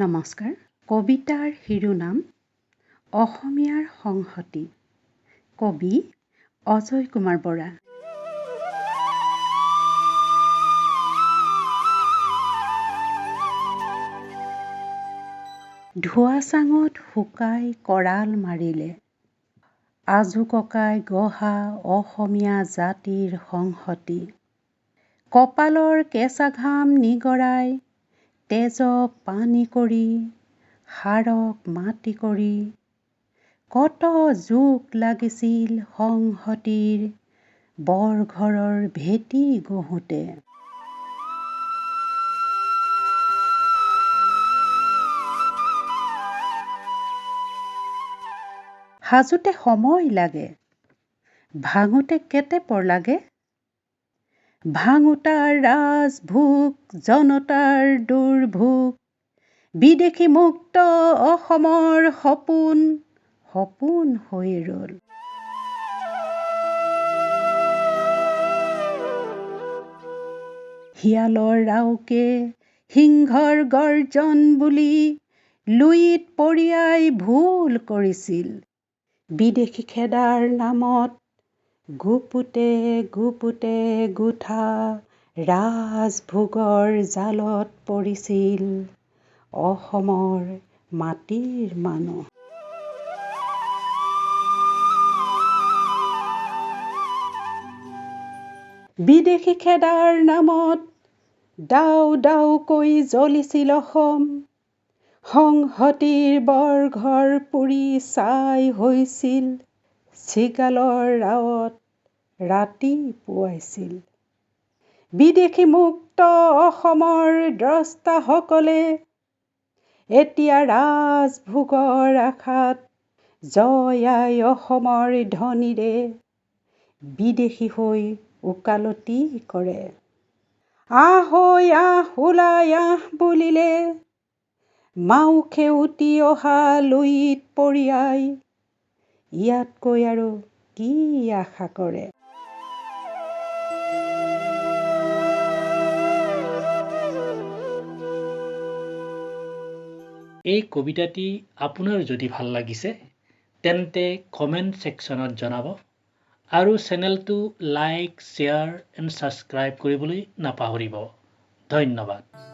নমস্কাৰ। কবিতাৰ শিৰোনাম অসমীয়াৰ সংহতি। কবি অজয় কুমাৰ বৰা। ধোঁৱাচাঙত শুকাই কৰাল মাৰিলে আজো ককাই গঢ়া অসমীয়া জাতিৰ সংহতি। কপালৰ কেঁচা ঘাম নিগৰাই, তেজক পানী কৰি, হাড়ক মাটি কৰি কত যুগ লাগিছিল সংহতিৰ বৰঘৰৰ ভেটি গঢ়োঁতে। সাজোঁতে সময় লাগে, ভাঙোতে কেতেপৰ লাগে। ভাঙোতাৰ ৰাজভোগ, জনতাৰ দুৰ্ভোগ, বিদেশী মুক্ত অসমৰ সপোন সপোন হৈ ৰ'ল। শিয়ালৰ ৰাউকে সিংহৰ গৰ্জন বুলি লুইত পৰিয়াই ভুল কৰিছিল। বিদেশী খেদাৰ নামত গুপুতে গুপুতে গুঠা ৰাজভোগৰ জালত পৰিছিল অসমৰ মাটিৰ মানুহ। বিদেশী খেদাৰ নামত দাউ দাউকৈ জ্বলিছিল অসম। সংহতিৰ বৰঘৰ পুৰি ছাই হৈছিল, চিগালৰ ৰাৱত ৰাতি পুৱাইছিল। বিদেশী মুক্ত অসমৰ দ্ৰষ্টাসকলে এতিয়া ৰাজভোগৰ আশাত জয় আই অসমৰ ধ্বনিৰে বিদেশী হৈ ওকালতি কৰে। আহ ঐ আহ ওলাই আহ বুলিলে মাও-সেউতী অহা লুইত পৰিয়াই ইয়াতকৈ আৰু কি আশা কৰে। এই কবিতাটি আপোনাৰ যদি ভাল লাগিছে তেন্তে কমেণ্ট ছেকশ্যনত জনাব আৰু চেনেলটো লাইক, শ্বেয়াৰ এণ্ড ছাবস্ক্ৰাইব কৰিবলৈ নাপাহৰিব। ধন্যবাদ।